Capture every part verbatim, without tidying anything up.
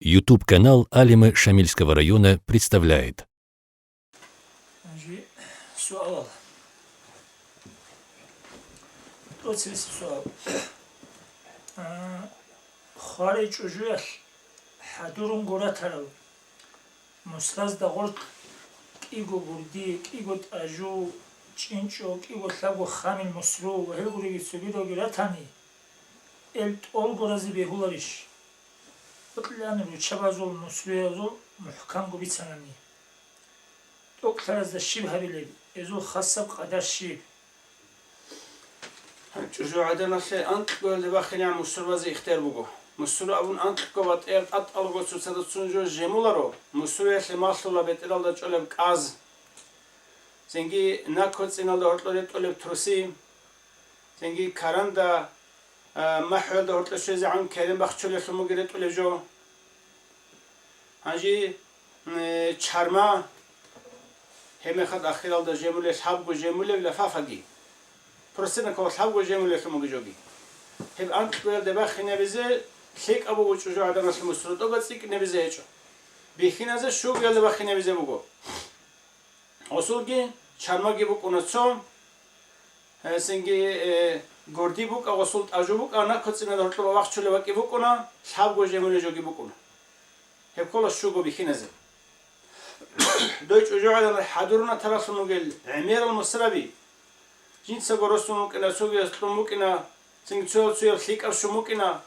YouTube-канал Алимы Шамильского района представляет. Гьанже суалал. ТӀоцебесеб суал. А, хварай чӀужуялъ хӀадурунго ратарал мусразда гъоркь кӀиго гурди, кӀиго тӀажу, чӀинчӀо, кӀиго лъабго хамил мусру ва гьел гуребги цогидалги ратани, эл тӀолго разе бегьуларищ? Бокьилаан руччабазул мусруязул мухӀкамго бицанани. ТӀокӀлъаразда щиб гьабилеб? Эзул хасаб къадар щиб? ЧӀужугӀаданалъе анкьго ялде бахинегӀан мусурбазе ихтияр буго. Мусура абун анкьго батӀияб тӀатӀалаго цоцазда цун жо жемуларо, мусураялъе малъула бетӀералда чӀолеб кӀаз. Цинги накоцӀиналда гьоркьор ретӀолеб труси. Цинги каранда, а, махӀуялда гьоркьор щвезегӀан керен бахчулелъун бугеб ретӀолеб жо. Гьанже, э, чарма, гьеб мехалъ ахиралда жемулеб, лъабго жемулеб лафафаги. Простенокого лъабго жемулелъун буго жоги. Гьеб анкьго ялде бахинабизе лъикӀаб буго чӀужугӀаданалъе мусура, тӀоба цӀикӀкӀинабизе гьечӀо. Бихьиназе щуго ялде бахинабизе буго. Гъосулги чармаги букӀуна цо, гьесинги, э, гурди букӀа, гъосул тӀажу букӀа, накоцӀиналда гьоркьоб вахчулеб бакӀи букӀуна, лъабго жемулеб жоги букӀуна. Гьеб ккола щуго бихьиназе. Дой чӀужугӀадан хӀадурун ратаралъун ругел гӀемерал мусраби. Жинцаго росун вукӀина, цогияс кьун букӀина, цинги цоял-цояб лъикӀаб щун букӀина.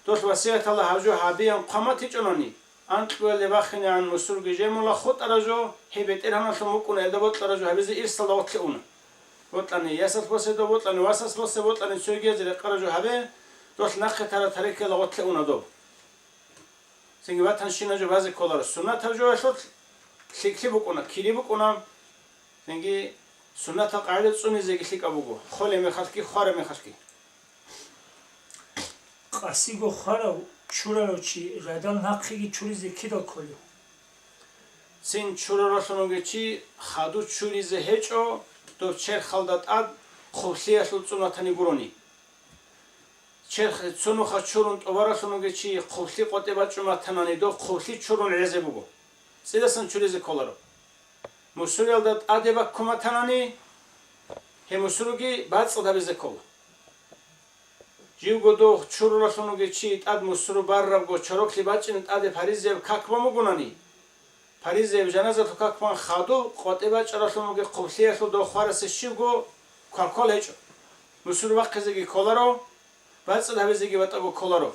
Долъ васияталда гьаб жо гьабеян хъван батичӀонани, анкьго ялде бахинегӀан мусурги жемула хутӀараб жо, гьеб бетӀергьаналъун букӀуна, гьелда бокьараб жо гьабизе ирсалда гъорлъе уна. Бокьани ясалъ босе доб, бокьани васас босе, бокьани цогиязе рекъараб жо гьабе, долъ нахъе тараб тарикаялда гъорлъе уна доб. Цинги ватанщина жо базе кколаро. Суннатаб жоялъулъ лъикӀлъи букӀуна, кири букӀуна. Цинги суннатал къагӀида цӀунизеги лъикӀаб буго, холеб мехалъги, хвараб мехалъги. Къасиго хварав, чурарав чи радал нахъеги чуризе кидал кколев? Цин чураралъун вугев чи хадув чуризе гьечӀо, доб черхалда тӀад хъублъиялъул цӀун ватани гурони. Черх цо нуха чурун тӀубаралъун вугев чи хъублъи къотӀи бачӀун батанани, доб хъублъи чурун гӀезе буго. ЦӀидасан чуризе кколаро. Мусуриялда тӀаде баккун батанани, гьеб мусуруги бацӀцӀад гьабизе ккола. Живго дов чурулалъун вугев чи тӀад мусуру барабго чороклъи бачӀине тӀаде паризаяб как бан бугонани, паризаяб жаназалъул как бан хадуб къотӀи бачӀаралъун вугеб хъублъиялъул дов хварасе щибго квалквал гьечӀо. Мусур бахъизеги кколаро, бацӀцӀад гьабизеги батӀаго кколаро.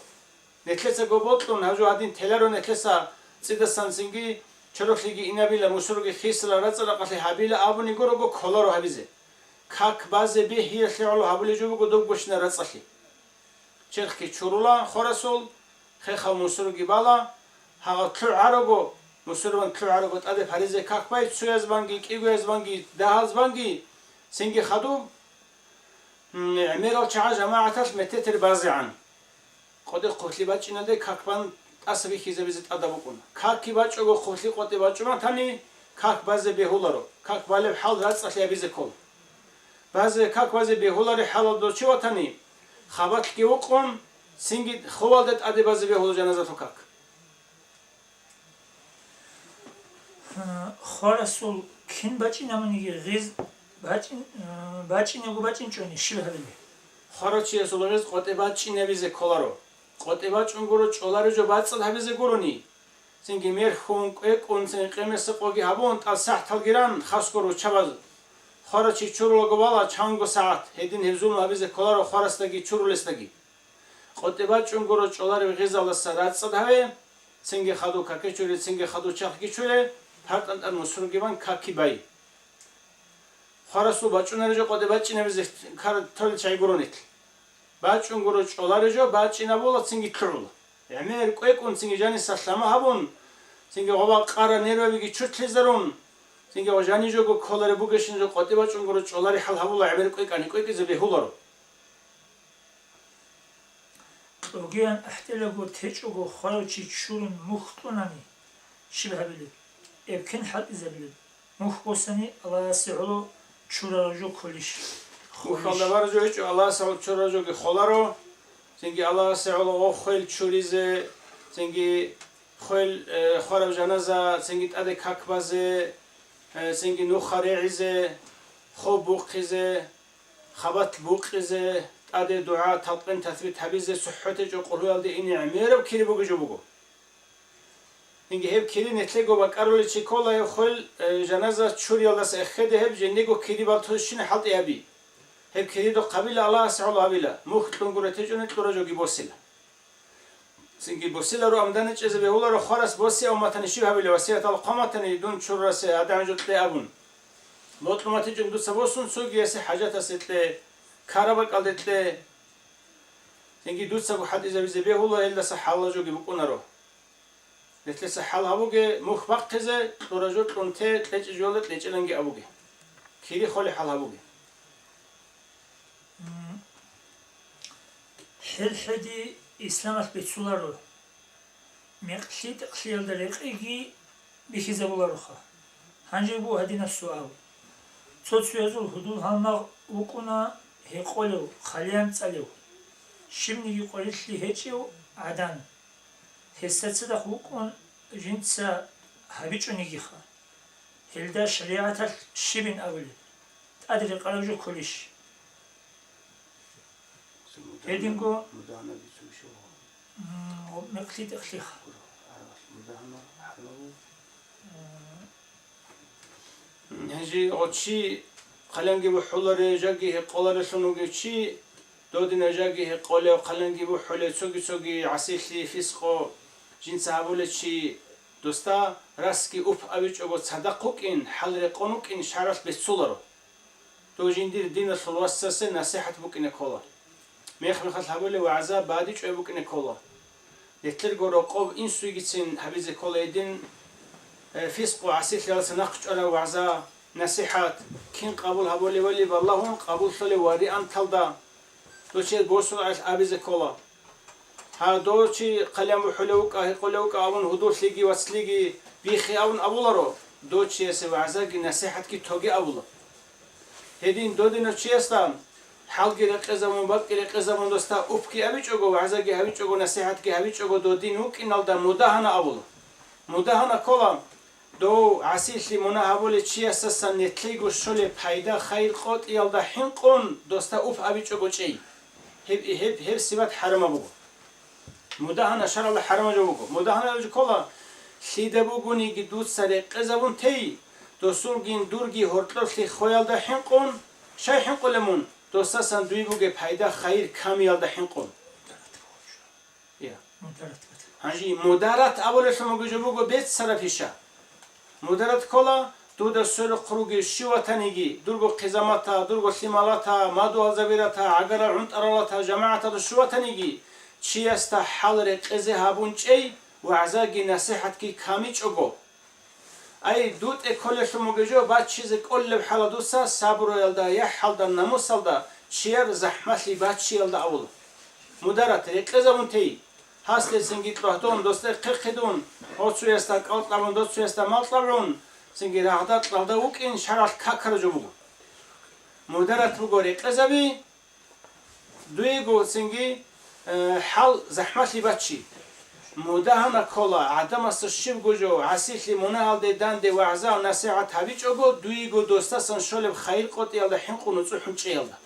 Нилъецаго бокьун, гьаб жо гьадин теларо нилъеца, цӀидасан цинги чороклъиги инабила, мусурги хисила, рацӀцӀад-ракъалъи гьабила абуни гурого кколаро гьабизе. Как базе бегьиялъе гӀоло гьабулеб жо буго доб гущинаб рацӀцӀалъи. Черхги чурула хварасул, хехал мусурги бала, гьагъав лъугӀарого, мусурбан лъугӀарого тӀаде паризаяб как бай, цояз банги, кӀигояз банги, дагьаз банги, цинги хадуб, м, гӀемерал чагӀаз жамагӀаталъ мететер базегӀан. КъотӀи хъублъи бачӀиналде как бан тӀаса бихьизабизе тӀадаб букӀуна. Какги бачӀого хъублъи къотӀи бачӀун батани, как базе бегьуларо, как балеб хӀал рацӀцӀалъи гьабизе ккола. Базе, как базе бегьулареб хӀалалда дов чи ватани, хабалъги вукъун, цинги ховалда тӀаде базе бегьула жаназалъул как. Хварасул кин бачӀинабуниги гъиз бачӀин-, бачӀинего бачӀинчӀони щиб гьабилеб? Хварав чиясул гъиз къотӀи бачӀинабизе кколаро. КъотӀи бачӀун гуро чӀолареб жо бацӀцӀад гьабизе гурони. Цинги мерхьун, кӀвекӀун, цин къемесакъоги гьабун, тӀад сахӀталги ран, хасго руччабаз. Хварав чи чурулаго бала чанго сагӀат, гьедин гьеб зулму гьабизе кколаро хварасдаги чурулесдаги. КъотӀи бачӀун гуро чӀолареб гъизалдаса рацӀцӀад гьаве, цинги хадув какги чуре, цинги хадув чахги чуре, партӀан тӀад мусурги бан какги бай. Хварасул бачӀунареб жо къотӀи бачӀинабизе ккараб толел чагӀи гуро нилъ. БачӀун гуро чӀолареб жо, бачӀинабула, цинги лъугӀула. ГӀемер кӀвекӀун, цинги жаниса лъама гьабун, цинги гъоба къара нервабиги чуртлъизарун, цинги гъо жанижого кколареб бугещин жо къотӀи бачӀун гуро чӀолареб хӀал гьабула, гӀемер кӀвекӀани кӀвекӀизе бегьуларо. Кьогиян ахӀделаго течӀого хварав чи чурун мухь тӀунани, щиб гьабилеб? Эбкин хӀалтӀизабилеб? Мухь босани, Аллагьасе гӀоло чурараб жо кколищ? Мухь алда бараб жо гьечӀо, Аллагьасе гӀоло чурараб жоги холаро, цинги Аллагьасе гӀоло гъо хвел чуризе, цинги Хвел, э, хвараб жаназа, цинги тӀаде как базе, э, цинги нуха регӀизе, хоб бухъизе, хабат букъизе, тӀаде дугӀа, талкъин, тасбихӀ гьабизе, сухӀбатечӀо къулгьуялде ине гӀемераб кири бугеб жо буго. Цинги гьеб кири нилъего бакӀарулев чи ккола, гьев хвел, э, жаназа чуриялдаса эхеде гьеб жиндего кири балтузщина хӀалтӀи гьаби. Гьеб киридухъ гьабила, Аллагьасе гӀоло гьабила, мухь кьун гуро течӀони кьура жоги босила. Цинги босиларо, амдани чӀезе бегьуларо, хварас босе умматани щиб гьабила, васиятал хъваматани дун чурасе гӀадамал жо кье абун. БокьуматичӀун дуца босун, цогиясе хӀажатасе кье, ккараб бакӀалде кье. Цинги дуцаго хӀалтӀизабизе бегьула, гьелдаса хӀалал жоги букӀунаро. Нилъеца хӀал гьабуге, мухь бахъизе, кьура жо кьун те, кьечӀей жоялда кьечӀиланги абуге. Кири холеб хӀал гьабуге. М, хӀил-хӀиди исламалъ беццуларо, мекълъи-текълъиялда рекъиги бихьизабулароха. Гьанже буго гьадинаб суал. Цо-цоязул гьудул-гьалмагъ вукӀуна гьекъолев, хъалиян цӀалев, щибниги къварилъи гьечӀев гӀадан. Гьесда цадахъ вукӀун жинца гьабичӀонигиха. Гьелда шаригӀаталъ щибин абулеб? ТӀаде рекъараб жо кколищ? Гьединго, м, мекълъи-текълъиха. Гьанже гъо чи хъалиянги бухӀуларе, жаги гьекъоларелъун вугев чи, додина жаги гьекъолев, хъалиянги бухӀулев, цоги-цоги гӀасилъи, фискъо жинца гьабулев чи, досда расги уп абичӀого цадахъ вукӀин, хӀал рекъон вукӀин шаргӀалъ беццуларо. Дов жиндир диналъул васасе насихӀат букӀине ккола. Мех-мехалъ гьабулев вагӀза бадичӀой букӀине ккола. Нилъерго рокъов инсуйгицин гьабизе ккола гьедин, э, фискъу гӀасилъиялдаса нахъчӀварав вагӀза, насихӀат, кин къабул гьабулев валиб Аллагьун къабул лъолев варианталда. Дов чияс босуларелъ абизе ккола. Гьа, дов чи хъалиян бухӀулев вукӀа, гьекъолев вукӀа абун гьудуллъиги вацлъиги биххи абун абуларо, дов чиясе вагӀзаги насихӀатги тоге абула. Гьедин додинав чиясда хӀалги рекъезабун, бакӀги рекъезабун, досда упги абичӀого, вагӀзаги гьабичӀого, насихӀатги гьабичӀого, додин вукӀиналда мудагьана абула. Мудагьана ккола, дов гӀасилъи мунагь гьабулев чиясдасан нилъего щолеб пайда-хайир къотӀиялда хӀинкъун досда уп абичӀого чӀей. Гьеб, гьеб, гьеб сипат хӀарамаб буго. Мудагьана шаргӀалда хӀарамаб жо буго. Мудагьана жо ккола, лъида бугониги дуца рекъезабун тей, досулгин дурги гьоркьоблъи хвеялда хӀинкъун, щай хӀинкъулеб мун, досдасан дуе бугеб пайда-хайир камиялда хӀинкъун. Я. Мударат батила. Гьанже мударат абулелъун буго жо буго беццараб иша. Мударат ккола, дуда сверухъ ругел щив ватаниги, дурго хъизамата, дурго лъималата, мадугьалзабирата, гӀагара гӀунтӀаралата, жамагӀаталда щив ватаниги, чиясда хӀал рекъезе гьабун чӀей, вагӀзаги насихӀатги камичӀого. Ай, дутӀе кколелъун бугеб жо баччизе кӀолеб хӀала дуца сабруялда, яхӀалда, намусалда, чияр захӀмалъи баччиялда абула. Мударат рекъезабун тей. Гьасдецинги кьвагьдун, досда хъехъедун, оцуясда кӀал кьабун, доцуясда мал кьабун, цинги рагъда-кьалда вукӀин шаргӀалъ какараб жо буго. Мударат буго рекъезаби, дуего цинги, э, хӀал захӀмалъи баччи. Мудагьана ккола, гӀадамасда щибго жо гӀасилъи мунагьалде данде вагӀза-насихӀат гьабичӀого, дуего досдасан щолеб хайир къотӀиялда хӀинкъун уцӀухӀун чӀеялда.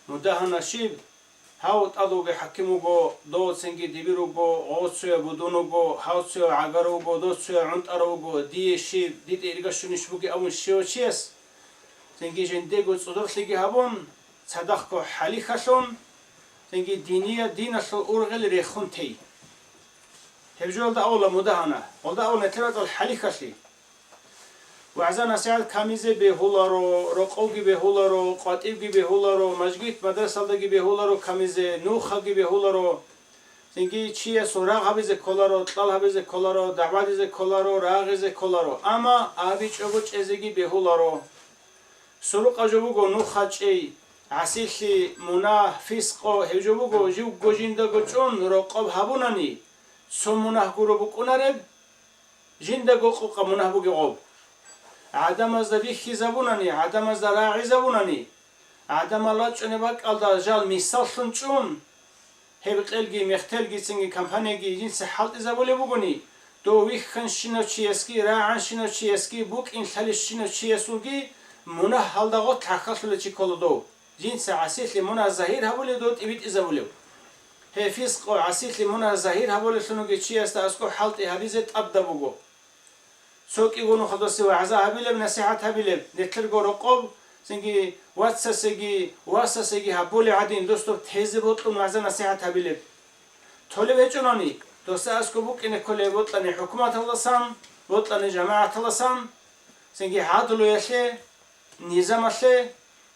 Мудагьана щиб? Гьав тӀад вугев хӀаким вуго, дов цинги дибир вуго, гъов цояв будун вуго, гьав цояв гӀагар вуго, дов цояв гӀунтӀарав вуго, дие щиб, дитӀе ирга щунищ бугеб абун щивав чияс, цинги жиндего цӀодорлъиги гьабун, цадахъго хӀалихьалъун, цинги диния-, диналъул ургъел рехун тей. Гьеб жоялда авала мудагьана, гъолда авала нилъер вацӀал хӀалихьалъи. ВагӀза-насихӀат камизе бегьуларо, рокъовги бегьуларо, къватӀибги бегьуларо, мажгит-мадрасалдаги бегьуларо камизе, нухаги бегьуларо. Цинги чиясул рагъ гьабизе кколаро, кьал гьабизе кколаро, дагӀбадизе кколаро, рагъизе кколаро, амма абичӀого чӀезеги бегьуларо. Сурукъа жо буго нуха чӀей, гӀасилъи, мунагь, фискъо, гьеб жо буго, живго жиндаго чӀун рокъоб гьабунани, цо мунагь гуро букӀунареб, жиндаго къокъа мунагь бугеб гъоб. ГӀадамазда бихьизабунани, гӀадамазда рагӀизабунани, гӀадамал рачӀунеб бакӀалда жал мисаллъун чӀун, Гьеб къелги мехтелгицинги компанияги жинца хӀалтӀизабулеб бугони, дов вихьанщинав чиясги, рагӀанщинав чиясги, букӀин лъалищинав чиясулги мунагь гьалда гъорлъ гӀахьаллъулев чи ккола дов. Жинца гӀасилъи мунагь загьир гьабулев дов тӀибитӀизабулев. Гьеб фискъго гӀасилъи мунагь загьир гьабулевлъунги чиясда аскӀоб хӀалтӀи гьабизе тӀадаб буго. Цо кӀиго нухалдаса вагӀза гьабилеб, насихӀат гьабилеб, нилъерго рокъоб, цинги вацасеги, васасеги гьабулеб гӀадин, дос доб тезе бокьун вагӀза-насихӀат гьабилеб. Толеб гьечӀони, досда аскӀоб букӀине кколеб бокьани хӀукуматалдасан, бокьани жамагӀаталдасан, цинги гӀадлуялъе, низамалъе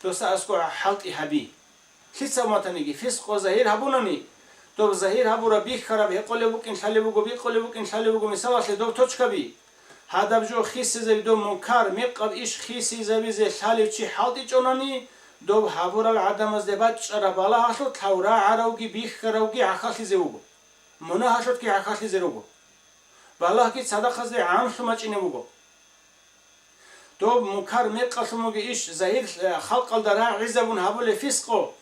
досда аскӀоб хӀалтӀи гьаби. Лъица умматаниги фискъго загьир гьабунани, доб загьир гьабураб бихьараб гьекъолеб букӀин лъалеб буго, бикъулеб букӀин лъалеб буго, мисалалъе, доб точкаби. Гьадаб жо хисизаби, доб мункар, мекъаб иш хисизабизе лъалев чи хӀалтӀичӀонани, доб гьабурал гӀадамазде бачӀараб балагьалъулъ гьав рагӀаравги бихьаравги гӀахьаллъизе вуго. Мунагьалъулъги гӀахьаллъизе руго. Балагьги цадахъазде гӀамлъун бачӀине буго. Доб мункар мекъалъун бугеб иш загьир, э, халкъалда рагӀизабун гьабулеб фискъго.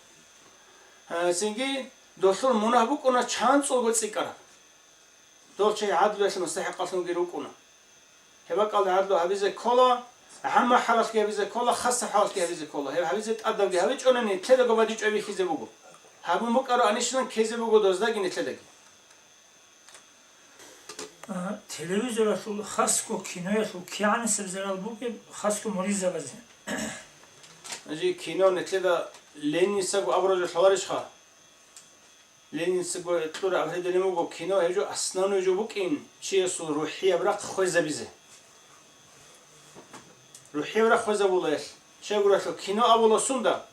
Э, цинги долъул мунагь букӀуна чанцӀулго цӀикӀкӀараб. Дол чагӀи гӀадлуялъе мустахӀикъалъунги рукӀуна. Гьеб бакӀалда гӀадлу гьабизе ккола, гӀамма хӀалалъги гьабизе ккола, хасаб хӀалалъги гьабизе ккола. Гьеб гьабизе тӀадабги гьабичӀонани, лъедаго бадибчӀвай бихьизе буго. Гьабун букӀаро анищилан ккезе буго доздаги нилъедаги. А, телевизоралъул, хасго киноялъул кигӀанасеб зарал бугеб хасго муридзабазе? Гьанже кино нилъеда Ленинцаго абураб жо лъаларищха? Ленинцаго кьураб гьединаб буго кино, гьеб жо основной жо букӀин, чиясул рухӀияб рахъ хвезабизе. РухӀияб рахъ хвезабула гьелъ. Щайгурелъул кино абула сунда?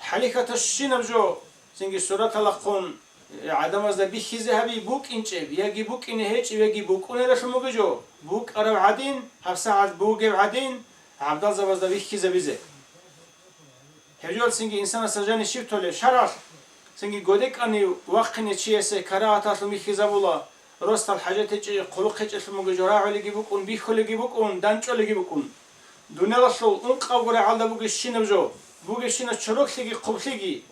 ХӀалихьаталщинаб жо, цинги сураталахъун, э, гӀадамазда бихьизе гьаби букӀинчӀеб, яги букӀине гьечӀеб, яги букӀунеб рахъун бугеб жо, букӀараб гӀадин, гьабсагӀат бугеб гӀадин, гӀабдалзабазда бихьизабизе. Гьеб жо цинги инсанасда жаниб щиб толеб? ШаргӀалъ цинги годекӀани вахъине чиясе карагьаталъун бихьизабула, росдал хӀажат гьечӀеб, хъулухъ гьечӀелъун бугеб жо рагӀулеги букӀун, бихьулеги букӀун, дандчӀвалеги букӀун. Дуниялалъул ункъабго рагӀалда бугебщинаб жо, бугебщинаб чороклъиги хъублъиги,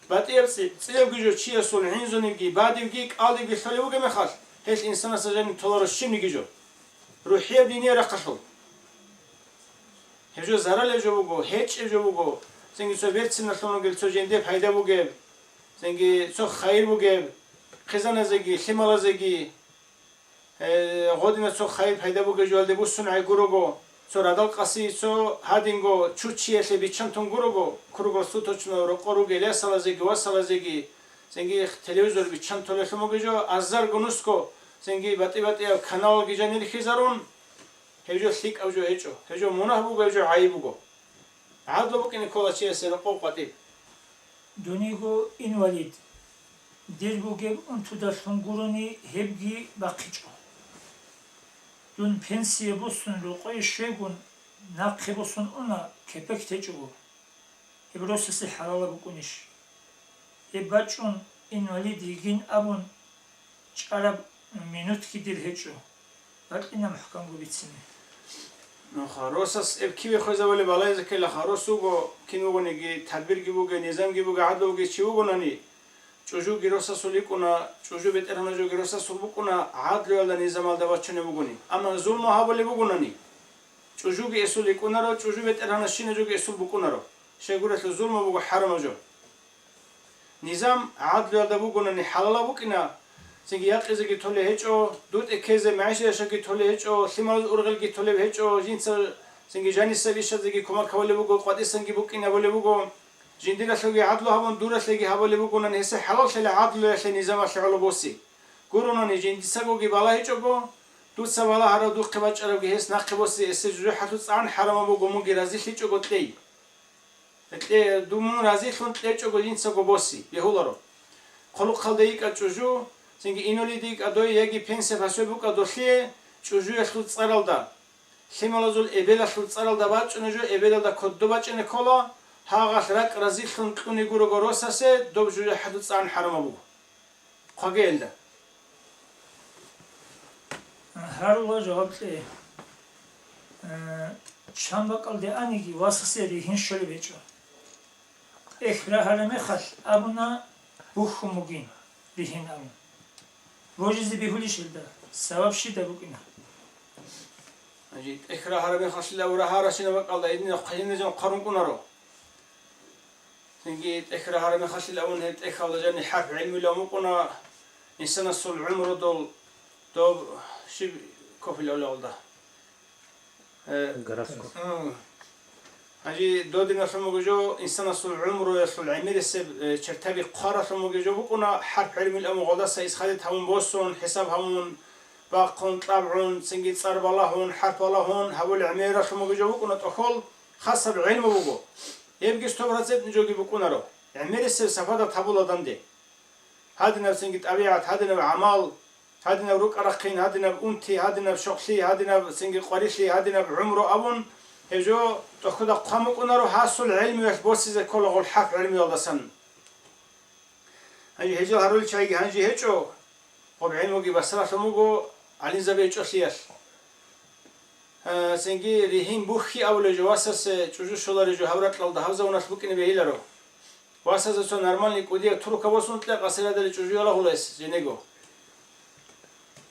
батӀияб цӀи-, цӀиябги жо чиясул гӀинзунибги, бадибги, кӀалдибги лъолеб бугеб мехалъ, гьелъ инсанасда жаниб толаро щибниги жо. РухӀияб динияб рахъалъул. Гьеб жо заралеб жо буго, гьечӀеб жо буго, цинги цо берциналъун ругел, цо жинде пайда бугеб, цинги цо хайир бугеб, хъизаназеги, лъималазеги, э, гъодинаб цо хайир пайда бугеб жоялде буссун гӀей гурого, цо радал къаси, цо гьадинго чуччиялъе биччан тун гурого, круглосуточно рокъор ругел ясалазеги, васалазеги, цинги телевизор биччан толелъун бугеб жо, азарго нусго, цинги батӀи-батӀияб каналалги жанир хизарун, гьеб жо лъикӀаб жо гьечӀо, гьеб жо мунагь буго, гьеб жо гӀайиб буго. ГӀадлу букӀине ккола чиясе рокъов къватӀиб. Дун йиго инвалид. Дир бугеб унтудалъун гурони гьебги бахъичӀо. Дун пенсия босун рокъое щвегун, нахъе босун уна, кепек течӀого. Гьеб росасе хӀалалаб букӀунищ? Гьеб бачӀун инвалид йигин абун чӀараб минутги дир гьечӀо, бакьина мухӀканго бицине. Нуха, росас гьеб киве хвезабулеб балагьизехъеяха, рос вуго, кин вугониги, тадбирги буго, низамги буго, гӀадлу вугев чи вугонани, чӀужуги росасул йикӀуна, чӀужу бетӀергьанажоги росасул букӀуна, гӀадлуялда, низамалда бачунеб бугони. Амма зулму гьабулеб бугонани, чӀужуги эсул йикӀунаро, чӀужу бетӀергьанас щинажоги эсул букӀунаро. Щайгурелъул зулму буго хӀарамаб жо. Низам гӀадлуялда бугонани хӀалалаб букӀина, цинги якъизеги толей гьечӀо, дутӀе ккезе мягӀишияшаги толей гьечӀо, лъималаз ургъелги толеб гьечӀо, жинца цинги жанисаб ишазеги кумак гьабулеб буго, къватӀисанги букӀин абулеб буго. Жиндиралъулги гӀадлу гьабун, дуралъеги гьабулеб бугонани гьесие хӀалаллъила гӀадлуялъе, низамалъе гӀоло боси. Гуронани жиндицагоги балагьичӀого, дуца балагьарав духъе бачӀарабги гьес нахъе боси, гьесие жужахӀалъуцӀан хӀарамаб буго, мунги разилъичӀого кьей. Кье-, ду-, мун разилъун кьечӀого жинцаго боси, бегьуларо. Хъулухъалда йикӀа чӀужу, цинги инвалид йикӀа дой яги пенсия пособие букӀа долъие, чӀужуялъул цӀаралда, лъималазул эбелалъул цӀаралда бачӀунеб жо, эбелалда кодоб бачӀине ккола, гьагъалъ ракӀ разилъун кьуни гурого росасе, доб жужахӀалъуцӀан хӀарамаб буго. Хъвагеялда. Гьарула жаваб кье. Э, чан бакӀалде аниги, васасе ригьин щолеб гьечӀо. Эхь рагьараб мехалъ абуна, бухьун бугин. ригьин абун. Божизе бегьулищ гьелда? Саваб щиб букӀина? Гьанже тӀехь рагьараб мехалъила ва рагьаращинаб бакӀалда гьединаб хъалиназин хъарун кӀунаро. Цинги тӀехь рагьараб мехалъила абун гьеб тӀехьалда жаниб хӀарп гӀелмуйилан букӀуна инсанасул гӀумрудул доб щиб копилавлалда. Э, Гороскоп. М. Гьанже додиналъун буго жо инсанасул гӀумруялъул гӀемерисеб, э, чертаби хъваралъун буго жо букӀуна, хӀарп гӀелмуйилан гъолдаса исхадид гьавун босун, хӀисаб гьавун, бахъун, кьабгӀун, цинги цӀар балагьун, хӀарп балагьун, гьабул гӀемералъун буго жо букӀуна тӀохьол, хасаб гӀелму буго. Гьебги сто процент жоги букӀунаро. ГӀемерисеб сападат гьабула данде. Гьадинаб цинги тӀабигӀат, гьадинаб гӀамал, гьадинаб рукӀа-рахъин, гьадинаб унти, гьадинаб щокълъи, гьадинаб цинги къварилъи, гьадинаб гӀумру абун, гьеб жо тӀохьуда хъван букӀунаро гьасул гӀелмуялъ босизе ккола гъол хӀарп гӀелмуялдасан. Гьанже гьезул гьарулел чагӀиги гьанже гьечӀо, гъоб гӀелмуги басаралъун буго гӀалимзаби гьечӀолъиялъ. Э, цинги ригьин бухьи абулеб жо васасе чӀужу щолареб жо гьаб ракьалда гьаб заманалъ букӀине бегьиларо. Васазе цо нормальный кӀудияб турка босун кье, къасирадали чӀужу ялагьула гьес жинего.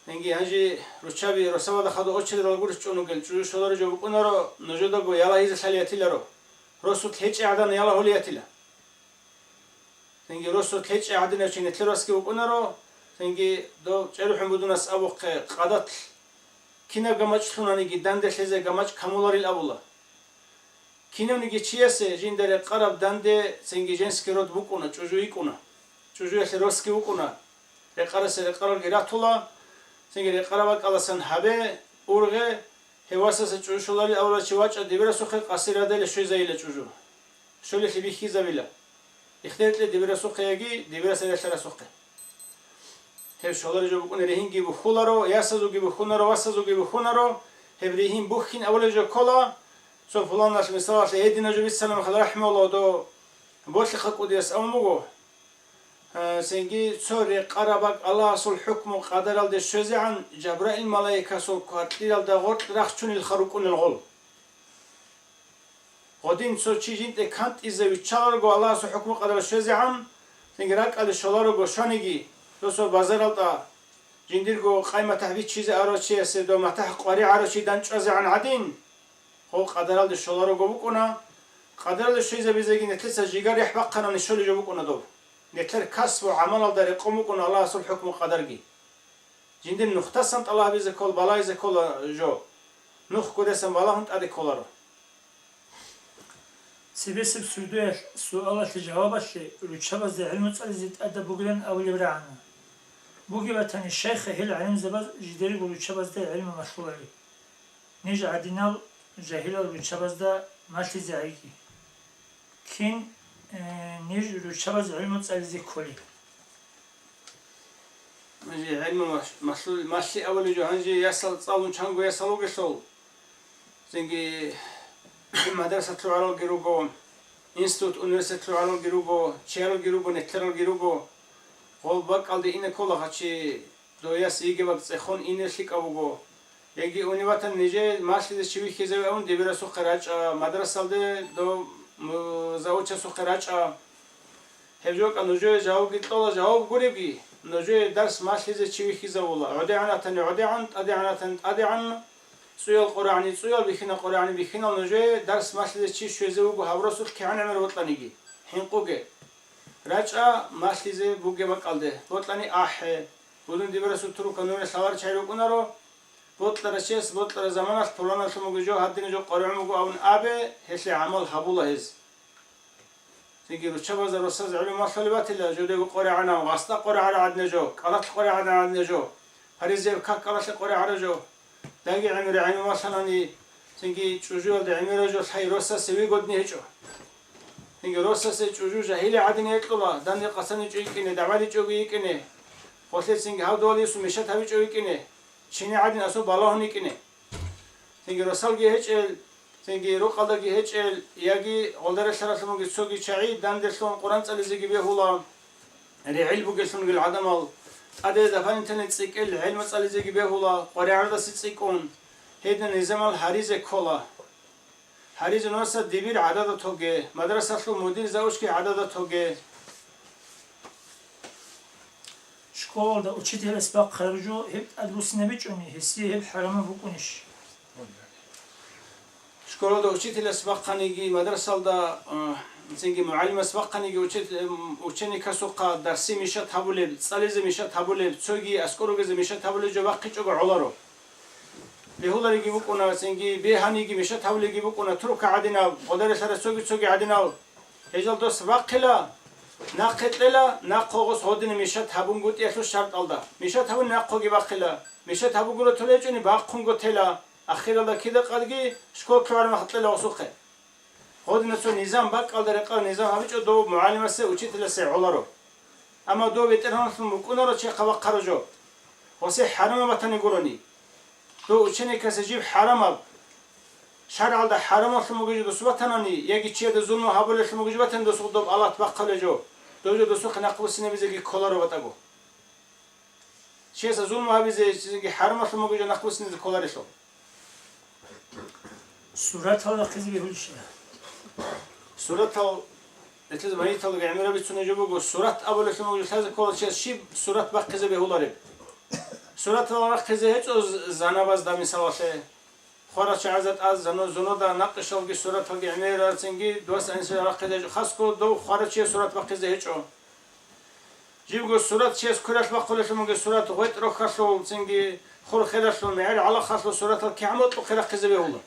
Цинги гьанже руччаби росабада хадуб очередалда гурищ чӀун ругел чӀужу щолареб жо букӀунаро, нужедаго ялагьизе лъалиятиларо. Росулъ гьечӀеб гӀадана ялагьулиятила. Цинги росулъ гьечӀеб гӀадинав чи нилъер васги вукӀунаро, цинги дов ЧӀерухӀун Будунас абухъе къадатлъ кинаб гамачӀ лъунаниги данде лъезе гамачӀ камуларил абула. Кинавниги чиясе жинда рекъараб данде цинги женский род букӀуна, чӀужу йикӀуна. ЧӀужуялъе росги вукӀуна. Рекъарасе рекъаралги ратула, цинги рекъараб бакӀаласан гьабе, ургъе, гьев васаса чӀужу щоларил абулев чи вачӀа дибирасухъе къасирадали щвезайила чӀужу. Щолелъи бихьизабила. Ихтияр кье дибирасухъе яги дибирас гӀелалъарасухъе. Гьеб щолареб жо букӀуна ригьинги бухьуларо, ясазулги бухьунаро, васазулги бухьунаро, гьеб ригьин бухьин абулеб жо ккола, цо пуланалъ мисалалъе гьединаб жо бицана мехалъ рахӀмугьуллагь дов Болъихъа кӀудияс абун буго, э, цинги цо рекъараб бакӀ Аллагьасул хӀукму къадаралде щвезегӀан Жабраил малаикасул кваркьлиралда гъоркь рахчунелха рукӀунел гъол. Гъодин цо чи жинде кантӀизе виччаларго Аллагьасул хӀукму къадаралде щвезегӀан, цинги ракӀалде щоларого щваниги, досул базаралда жиндирго къай-матахӀ биччизе арав чиясе дов матахӀ къваригӀарав чи данчӀвазегӀан гӀадин, гъо къадаралде щоларого букӀуна, къадаралде щвезабизеги нилъеца жигар рехӀ бахъанани щолеб жо букӀуна доб. Нилъер касбу гӀамалалда рекъон букӀуна Аллагьасул хӀукму къадарги. Жиндир нухдасан тӀалабизе ккол, балагьизе ккола жо. Нух кодесан балагьун тӀаде кколаро. Цебесеб сурдоялъ суалалъе жавабалъе руччабазда гӀилму цӀализе тӀадаб бугилан абулеб рагӀана. Бугеб батани, щайха гьел гӀалимзабаз жидерго руччабазда гӀилму малъулареб? Ниж гӀадинал жагьилал руччабазда малъизе гӀайги. Кин, э, ниж руччабаз гӀилму цӀализе кколеб? Гьанже гӀилму мал-, малъу-, малъи абулеб жо, гьанже ясал цӀалун чанго ясал вугелъул, цинги мадрасалъул гӀуралги руго, институт, университетлъул гӀуралги руго, чиялги руго, нилъералги руго. Гъол бакӀалде ине ккола гьачи, дов яс йигеб бакӀ цӀехун ине лъикӀав вуго. Яги унев ватани нижее малъизе чи вихьизаве абун дибирасухъе рачӀа, мадрасалде дов, м, завучасухъе рачӀа. Гьеб жо кӀа нужее жавабги кьола, жаваб гуребги, нужее дарс малъизе чи вихьизавула. ГӀодегӀан ватани гӀодегӀан, тӀадегӀан ватани тӀадегӀан, цӀуял къорагӀани цӀуял, бихьинал къорагӀани бихьинал нужее дарс малъизе чи щвезе вуго гьаб росулъ кигӀан гӀемер бокьаниги. ХӀинкъуге. РачӀа малъизе бугеб бакӀалде, бокьани ахӀе. Будун дибирасул турка нуре лъалар чай рукӀунаро, бокьарав чияс бокьараб заманалъ пуланалъун буго жо, гьадинаб жо къваригӀун буго абун абе, гьелъие гӀамал гьабула гьез. Цинги руччабазда росазе гӀилму малъулеб батила, жодего къоригӀанав, гъасда къоригӀараб гӀадинаб жо, кӀалалъ къоригӀараб гӀадинаб жо, паризаяб как кӀалалъе къоригӀараб жо. Дагьги гӀемер гӀилму малъанани, цинги чӀужуялда гӀемераб жо лъай росасе вигодни гьечӀо. Цинги росасе чӀужу жагьиле гӀадин гьекьула, данде къасаничӀо йикӀине, дагӀбадичӀого йикӀине, гъолъе цинги гьав дугьал йисун мешат гьабичӀо йикӀине, чини гӀадин асул балагьун йикӀине. Цинги росалги гьечӀел, цинги рукъалдаги гьечӀел, яги гъолдарелъаралъун бугел цоги чагӀи данделъун Къуръан цӀализеги бегьула, регӀил бугелъун гел гӀадамал, тӀаде дополнительный цӀикӀкӀел гӀилму цӀализеги бегьула, къваригӀарадасе цӀикӀкӀун, гьедин низамал гьаризе ккола. Гьаризе нуса дибир гӀадада тоге, мадрасалъул мудир-заучги гӀадада тоге. Школалда учителас бахъараб жо гьеб тӀадбуссинабичӀони, гьесие гьеб хӀарамаб букӀунищ? Школалда учителас бахъаниги, мадрасалда, э, цинги мугӀалимас бахъаниги, учит-, м, ученикасухъа дарси мишат гьабулеб, цӀализе мишат гьабулеб, цоги аскӀор ругезе мишат гьабулеб жо бахъичӀого гӀоларо. Бегьулариги букӀуна, цинги бегьаниги мишат гьабулеги букӀуна, турка гӀадинав, гъодаралъара цоги-цоги гӀадинав. Гьезал дос бахъила, нахъе кьела, нахъого гъос гъодине мишат гьабунгутӀиялъул шартӀалда. Мишат гьабуни нахъоги бахъила. Мишат гьабугуро толечӀони бахъунго тела. Ахиралда кида къадги школ ккармах кьела гъосухъе. Гъодинацо низам бакӀалда рекъа низам гьабичӀо дов мугӀалимасе, учителасе гӀоларо. Амма дов ветераналъун букӀунаро чехъа бахъаро жо. Гъосе хӀарамаб батани гурони. Дов ученикасе жиб хӀарамаб, шаргӀалда хӀарамалъун бугеб жо досу батанани, яги чияда зулму гьабулелъун бугеб жо батани досу доб алат бахъале жо. Дов жо досухъе нахъбуссинабизеги кколаро батӀаго. Чияса зулму гьабизе, чиясаги хӀарамалъун бугеб жо нахъбуссиназе кколарелъул. Суратал рахъизе бегьулищ? Суратал, этлъиз магьиталги гӀемерабицунеб жо буго, сурат абулелъун буго, лъазе ккола чияс щиб сурат бахъизе бегьулареб? Суратал рахъизе гьечӀо з-, занабазда, мисалалъе, хварачагӀазда тӀад зано-, зунода накъишалги сураталги гӀемерарацинги, дос гӀенсида рахъизе гьечӀо, хасго дов хварачияс сурат бахъизе гьечӀо. Живго сурат чияс квералъ бахъулелъун бугеб сурат гъветӀ рохьалъул, цинги хур хералъул, мегӀер гӀалахалъул суратал кигӀан бокьухъе рахъизе бегьула.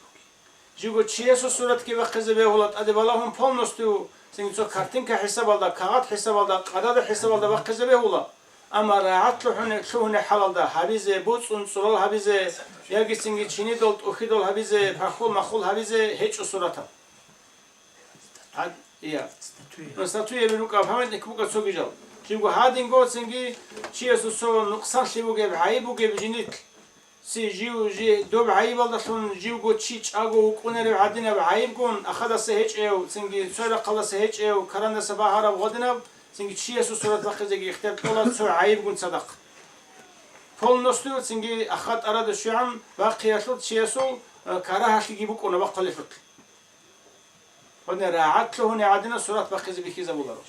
Живго чиясул суратги бахъизе бегьула, тӀаде балагьун полностью, цинги цо картинка хӀисабалда, кагъат хӀисабалда, къадада хӀисабалда бахъизе бегьула. Амма рагӀат лъугьуне-, лъугьуне хӀалалда гьабизе, буцӀцӀун цӀурал гьабизе, яги цинги чинидал, тӀухьидал гьабизе, пахьул-махул гьабизе гьечӀо суратал. Гьад-, я. Статуя. Ну, статуяби рукӀа, памятник букӀа цоги жал. Живго гьадинго цинги чиясул цо нукъсанлъи бугеб, гӀайиб бугеб жинилъ. Ци жив, жи, доб гӀайибалдалъун живго чи чӀаго вукӀунарев гӀадинаб гӀайибгун, ахадаса гьечӀев, цинги цо рахъалдаса гьечӀев, карандаса багьараб гъодинаб, цинги чиясул сурат бахъизеги ихтияр кьола цо гӀайибгун цадахъ. Полностью цинги аха тӀарада щвегӀан бахъиялъул чиясул, э, карагьалъиги букӀуна бахъалелъулъ. Гьудин рагӀат лъугьуни гӀадина сурат бахъизе бихьизабуларо.